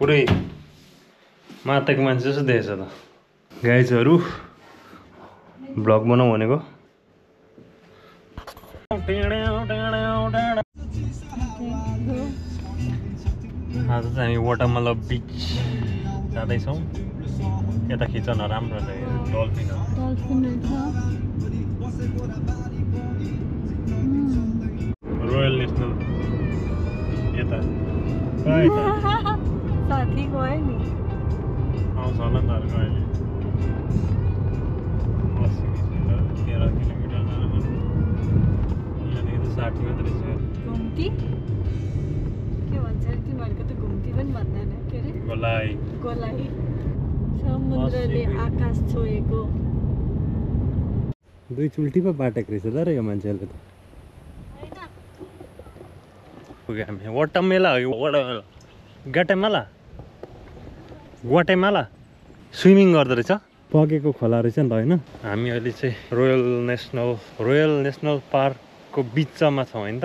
पुरै माताको मान्छे जस्तो देखेछ त गाइजहरू ब्लग बनाऊ भनेको आज चाहिँ हामी वाटरमला बिच जाँदैछौँ यता खिचन राम्रो छ रोयल नेसनल यता साथी गयो नि आउँछ होला नि त अहिले 13 किलोमिटर यहाँदेखि त 60 मात्रै छ घुम्ती के भन्छ तिमीहरूको त घुम्ती पनि भन्दैन के अरे गोलाइ गोलाइ समुद्रले आकाश छोएको दुई चुल्टी पो बाटेको रहेछ त र यो मान्छेहरूले त पुग्यो हामी वाटरमेला हो वाटरमेला ग्वाटेमाला स्विमिङ गर्दो रहेछ पकेको खोला रहेछ नि त होइन हामी अहिले चाहिँ रोयल नेसनल पार्कको बिचमा छौँ होइन त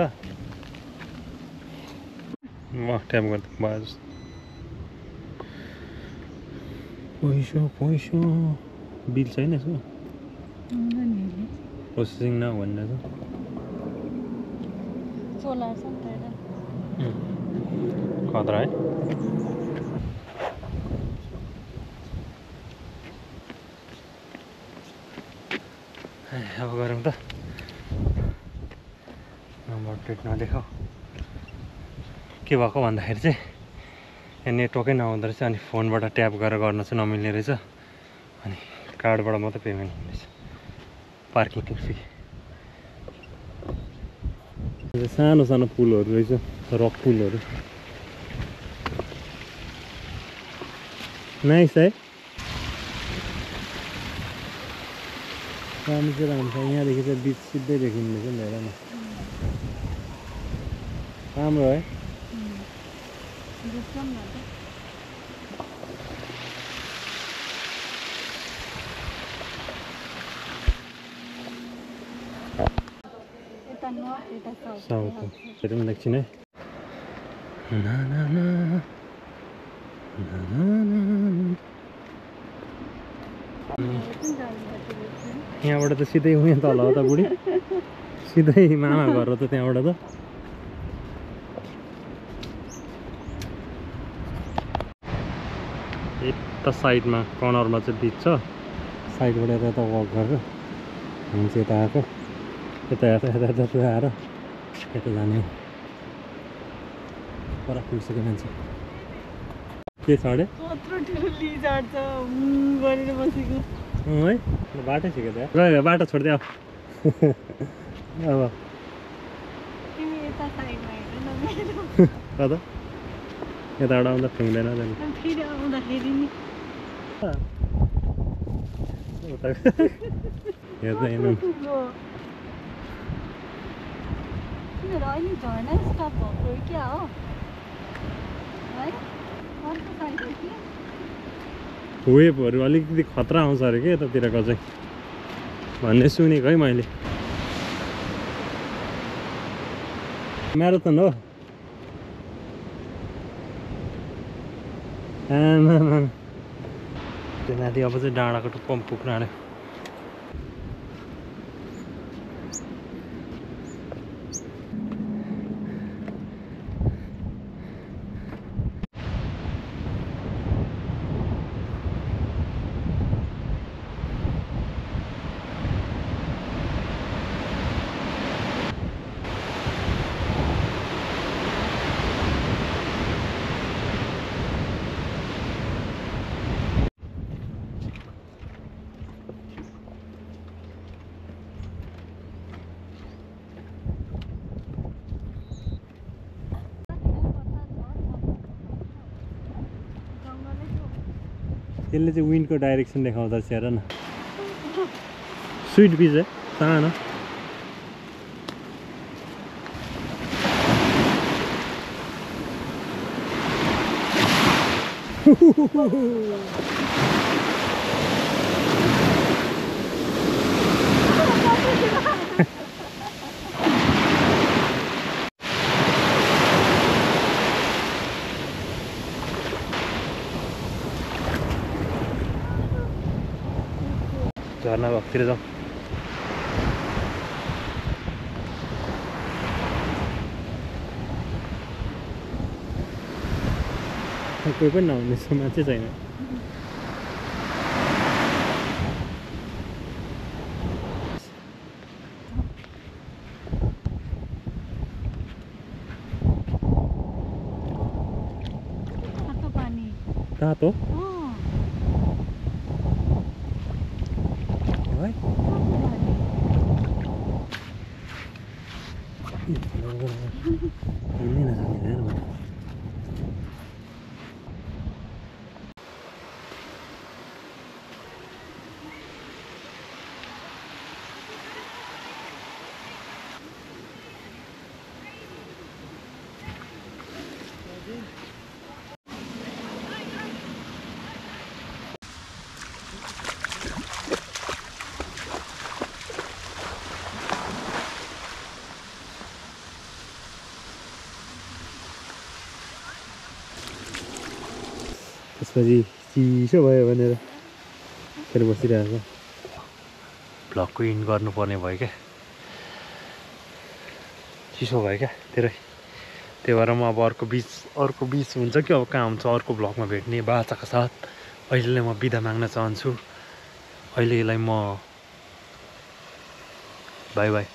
म ट्याप गर्दा भयो पैसो बिल छैन यसो प्रोसेसिङ न भन्ने छ सोलर छ नि त खतरा है अब गरौँ त नम्बर प्लेट नदेखाऊ के भएको भन्दाखेरि चाहिँ यहाँ नेटवर्कै नहुँदो रहेछ अनि फोनबाट ट्याप गरेर गर्न चाहिँ नमिल्ने रहेछ अनि कार्डबाट मात्रै पेमेन्ट हुँदैछ पार्किङ फी सानो सानो पुलहरू रहेछ रक पुलहरू नाइस है राम्रो चाहिँ राम्रो छ यहाँदेखि चाहिँ बिच सिधै देखिँदैछ नि हेर न राम्रो है साउथ हेरौँ एकछिन है यहाँबाट त सिधै उयो तल हो त बुढी सिधै मामा घर हो त त्यहाँबाट त यता साइडमा कर्नरमा चाहिँ बिच छ साइडबाट यता वक गरेर हामी चाहिँ यता आएको यता आएर यता जाने हो पर पुगिसक्यो मान्छे के छ अरे है बाटै सिक्यो त्यहाँ बाटो छोडिदियो अब कता यताबाट आउँदा ठुङ्दैन हेर्दैन वेभहरू अलिकति खतरा आउँछ अरे कि यतातिरको चाहिँ भन्ने सुनेको है मैले म्याराथन हो त्यो माथि अब चाहिँ डाँडाको टुप्पो पुग्न आँट्यो त्यसले चाहिँ विन्डको डाइरेक्सन देखाउँदो रहेछ हेर न स्विट बिच है सानो झर्ना भएकोतिर जाउँ कोही पनि नहुने छु मान्छे छैन तातो है त्यसपछि चिसो भयो भनेर फेरि बसिरहेको भ्लगको इन्ड गर्नुपर्ने भयो क्या चिसो भयो क्या धेरै त्यही भएर म अब अर्को बिच हुन्छ कि अब कहाँ हुन्छ अर्को भ्लगमा भेट्ने बाचाका साथ अहिलेलाई म बिदा माग्न चाहन्छु अहिलेलाई म बाई बाई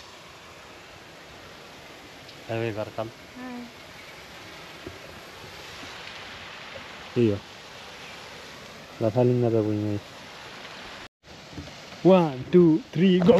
बाई बाई गर काम त्यही हो ल थालिङ्गा त 1 2 3 गो